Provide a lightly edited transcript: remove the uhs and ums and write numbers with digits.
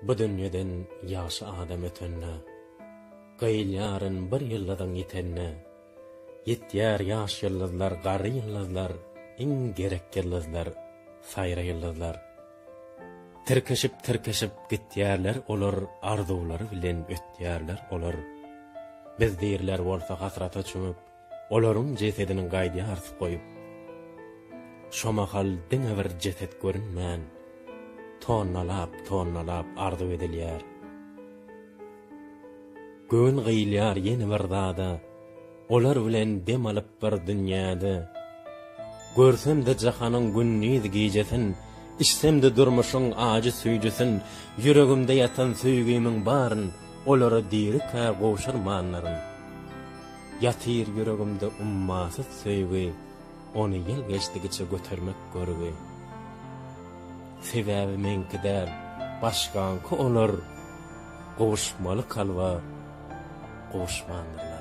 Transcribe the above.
Bu dünýeden ýagşy adam ötende, Gyýylýaryn bir ýyldyzyň ýitenine. Ýitýär ýaş ýyldyzlar, garry ýyldyzlar, Iň gerek ýyldyzlar, saýra ýyldyzlar. Tirkeşip-tirkeşip gitýärler olar, Arzuwlary bilen ötýärler olar. Biz diriler bolsa hasrata çümüp, Olaryň jesedini gaýdýarys goýup. Şo mahal diňe bir jeset görünmän, Tonnalap-tonnalap arzuw edilýär. Göwün gyýylýar ýene bir zada, Olar bilen dem alyp bir dünýäde. Görsem-de jahanyň gündiz-gijesin, Içsem-de durmuşyň ajy-süýjüsin, Ýüregimde ýatan söýgimiň baryn Olara dirikä gowşurmandyryn. Ýatyr ýüregimde ummasyz söýgi, Ony ýyl geçdigiçe götermek görgi. Sebäbi meňki däl, başgaňky olar, Gowuşmaly kalba gowuşmandyrlar.